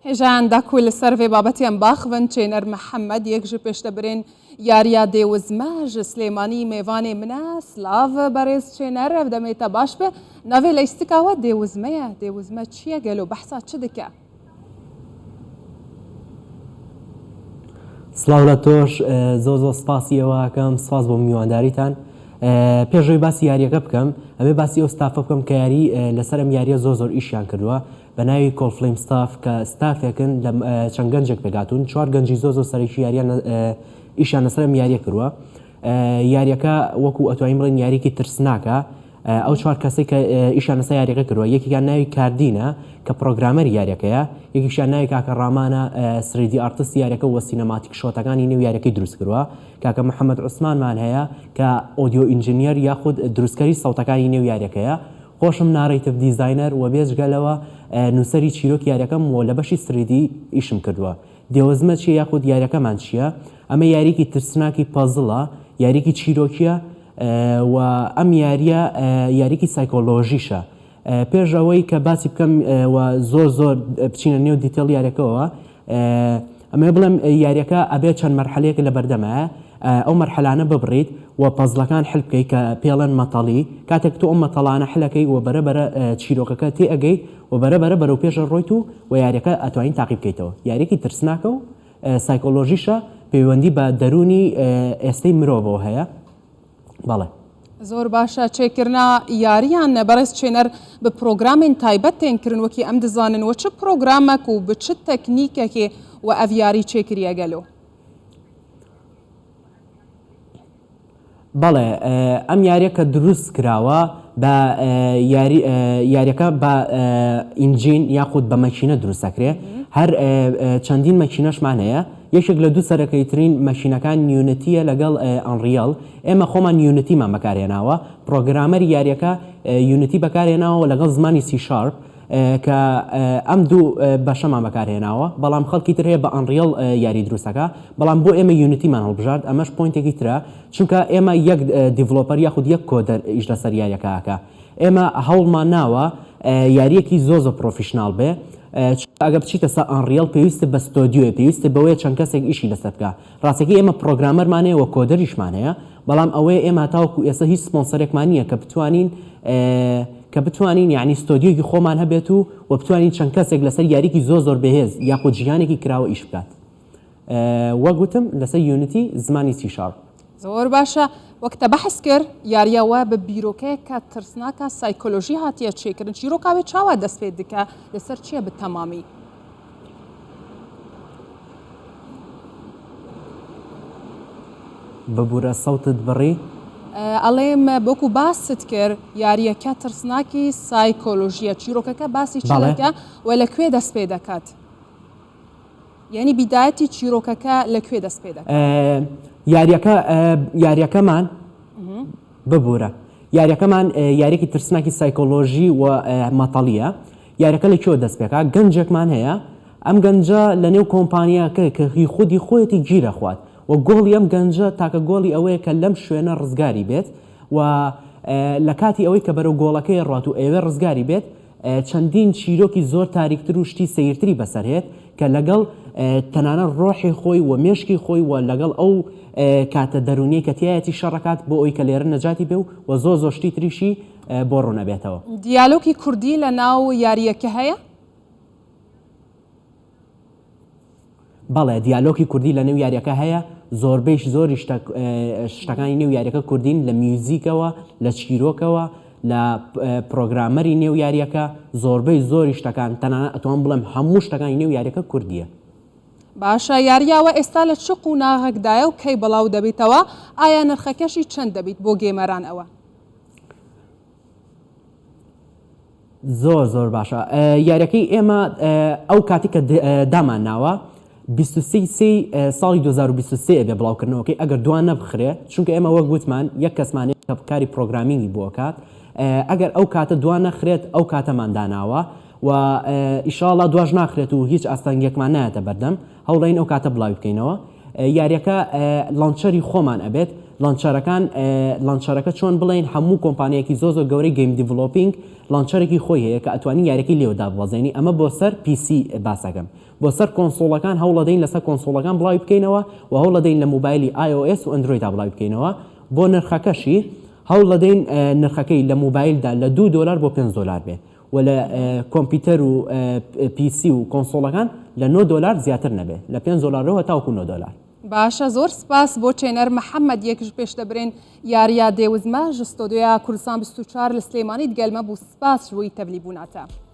Hêjayan da ku li ser vê babetê em biaxivin, Çêner Mihemed yek ji pêşdebirên yariya Dêwizme ji Silêmanî mêvanê min e. Silav berêz Çêner, ev demê te baş be. Navê leystika we Dêwizme ye. Dêwizme çi ye gelo, behsa çi dike? Silav لە تۆش زۆر زۆر سپاسی ئێوە ئەکەم سپاس بۆ میوانداریتان پێش ئەوەی باسی یاریەکە بکەم ئەبێ باسی ئەو ستافە بکەم کە یاری لەسەر ئەم یاریە زۆر زۆر ئیشیان کردووە بە ناوی کۆڵ فلەیم ستاف کە ستافێکن لە چەند گەنجێک پێکهاتوون چوار گەنجی زۆر زۆر سەرەکی یاریان ئیشیان لەسەر ئەم یاریە کردووە یاریەکە وەکو ئەتوانین بڵێین یاریکی ترسناکە ئەو چوار کەسەی کە ئیشیان لەسەر یاریەکە کردووە یەکێکیان ناوی کاردینە کە programmer ی یاریەکەیە یەکیشیان ناوی کاکە ڕامانە 3D artist یاریەکە وە cinematic shot ەکانی نێو یاریەکەی دروست کردووە کاکە محەممەد عوسمانمان هەیە کە audio engineer یاخود دروستکەری سەوتەکانی نێو یاریەکەیە خۆشم narrative designer وە بێجگە لەوە نووسەری چیرۆکی یاریەکەم و لە بەشی 3D ئیشم کردووە دێوەزمە چیە یاخود یاریەکەمان چیە؟ ئەمە یاریەکی ترسناکی puzzle ە، یاریەکی چیرۆکیە و ئەم یاریە یاریەکی سایکۆلۆژیشە. پێش ئەوەی کە باسی بکەم و زۆر زۆر بچینە نێو detail یاریەکەوە ئەمەوێ بڵێم یاریەکە ئەبێ چەند مەرحەلەیەک لە بەردەمایە ئەو مەرحەلانە ببڕیت و puzzle ەکان حل بکەیت کە پێڵێن مەتەڵی کاتێک تۆ ئەو مەتەڵانە حلەکەی و بەرە بەرە چیرۆکەکە تێئەگەیت و بەرە بەرە بەرەو پێش ئەڕۆیت و وە یاریەکە ئەتوانی تاقی بکەیتەوە یاریەکی ترسناکە و سایکۆلۆژیشە پەیوەندی بە دەروونی ئێستەی مرۆڤەوە هەیە بەڵێ. زۆر باشە چێکرنا یاریان بەڕێز چێنەر بە پرۆگرامێن تایبەت تێن کرن وەکی ئەم دزانن وە چ پرۆگرامەک و بە چ تەکنیکەکێ وە ئەڤ یاری چێکریە گەلۆ؟ بەڵێ ئەم یاریە کە دروست کراوە بە یاری یاریەکە بە engine یاخود بە مەکینە دروست دەکرێ هەر چەندین مەکینەشمان هەیە یەکێک لە دوو سەرەکەیترین مەکینەکان Unity یە لەگەڵ Unreal ئێمە خۆمان Unity مان بەکارهێناوە programmer ی یاریەکە Unity بەکارهێناوە لەگەڵ زمانی C Sharp کە ئەم دوو بەشەمان بەکارهێناوە بەڵام خەڵکی تر هەیە بە Unreal یاری دروست ئەکا بەڵام بۆ ئێمە Unity مان هەڵبژارد ئەمەش point ێکی ترە چونکە ئێمە یەک developer یاخود یەک coder ئیش لەسەر یاریەکە ئەکا ئێمە هەوڵمان ناوە یاریەکی زۆر زۆر professional بێ چونکە ئەگەر بچیتە سەر Unreal پێویستت بە ستۆدیۆیە پێویستت بەوەیە چەند کەسێک ئیشی لەسەر بکا ڕاستەکەی ئێمە programmer مان هەیە وە coder یشمان هەیە بەڵام ئەوەیە ئێمە هەتاوەکو ئێستا هیچ سپۆنسەرێکمان نییە کە بتوانین کە بتوانین یعنی ستۆدیۆیەکی خۆمان هەبێت و و بتوانین چەند کەسێک لەسەر یاریکی زۆر زۆر بەهێز یاخود جیهانێکی کراوە ئیش بکات وەک وتم لەسەر Unity زمانی C Sharp. زۆر باشە وەک تە بەحس کرد یاریە وە بە بیرۆکەیەکە ترسناکە سایکۆلۆژی هاتیە چێکردن چیرۆکا وێ چاوا دەست پێ دکە لەسەر چیە بە تەمامی؟ ببورە سەوتت بڕی. ئەڵێم وەکو باست کرد یاریەکە ترسناکی سایکۆلۆژیە چیرۆکەکە باسی چ بەڵێ. دەکا و لە کوێ دەست پێ دەکات یانی بیدایەتی چیرۆکەکە لە کوێ دەست پێ دەکات؟ یاریەکە یاریەکەمان ببورە یاریەکەمان یاریەکی ترسناکی سایکۆلۆژی و مەتەڵیە یاریەکە لە کوێوە دەست پێکا گەنجێکمان هەیە ئەم گەنجە لە نێو کۆمپانیاکە کە هی خودی خۆیەتی گیر ئەخوات و گۆڵی ئەم گەنجە تاکە گۆڵی ئەوەیە کە لەم شوێنە ڕزگاری بێت و لە کاتی ئەوەی کە بەرەو گۆڵەکەی ڕات و ئەیەوێ ڕزگاری بێت چەندین چیرۆکی زۆر تاریکتر و شتی سەیرتری بەسەر هێت کە لەگەڵ تەنانەت ڕۆحی خۆی و مێشکی خۆی و لەگەڵ ئەو کاتە دەروونیەی کە تیایەتی شەڕەکات بۆ ئەوی کە لێرە نەجاتی بێ و زۆر زۆر شتی تریشی بۆ ڕوون ئەبێتەوە. دیالۆکی کوردی لە ناو یارییەکە هەیە؟ بەڵێ دیالۆکی کوردی لە نێو یاریەکە هەیە زۆربەیش زۆری شتەکانی نێو یاریەکە کوردین لە میوزیکەوە لە چیرۆکەوە لە programmer ی نێو یاریەکە زۆربەی زۆری شتەکان تەنانەت ئەتوانم بڵێم هەموو شتەکانی نێو یاریەکە کوردیە. باشە یاریاوە ئێستا لە چ قوناغەکدایە و کەی بڵاو دەبیتەوە ئایا نرخەکەشی چەند دەبیت بۆ gamer ان ئەوە؟ زۆر زۆر باشە یاریەکەی ئێمە ئەو کاتی کە دامان ناوە 23 سێی ساڵی 2023 ئەبێ بڵاوکردنەوەکەی ئەگەر دوا نەبخرێ چونکە ئێمە وەک وتمان یەک کەسمان کە کاری programming ی بۆ کات ئەگەر ئەو کاتە دوا نەخرێت ئەو کاتەمان داناوە و ئیشاڵا دواش ناخرێت و هیچ ئاستەنگێکمان نایەتە بەردەم هەوڵین ئەو کاتە بڵاوی بکەینەوە یاریەکە launcher ی خۆمان ئەبێت. launcher ەکان launcher ەکە چۆن بڵێین هەموو کۆمپانیایەکی زۆر زۆر گەورەی game developing launcher ێکی خۆی هەیە کە ئەتوانی یاریەکەی لێوە داببەزێنی ئەمە بۆ سەر PC باس ئەکەم بۆ سەر console ەکان هەوڵەدەین لەسەر console ەکان بڵاوی بکەینەوە و هەوڵەدەین لە مۆبایلی iOS و Android دا بڵاوی بکەینەوە بۆ نرخەکەشی هەوڵەدەین نرخەکەی لە مۆبایلدا لە 2 دۆلار بۆ 5 دۆلار بێ و لە کۆمپیوتەر و PC و console ەکان لە 9 دۆلار زیاتر نەبێ لە 5 دۆلارەوە تاوەکو 9 دۆلار. باشە زۆر سپاس بۆ چێنەر محەمەد یەک ژ پێش دەبرێن یارییا دێوزمە ژ ستۆدیۆیا کوردستان 24 لە سلێمانی دگەل مە بوو سپاس ژ وی تەڤلی بووناتە.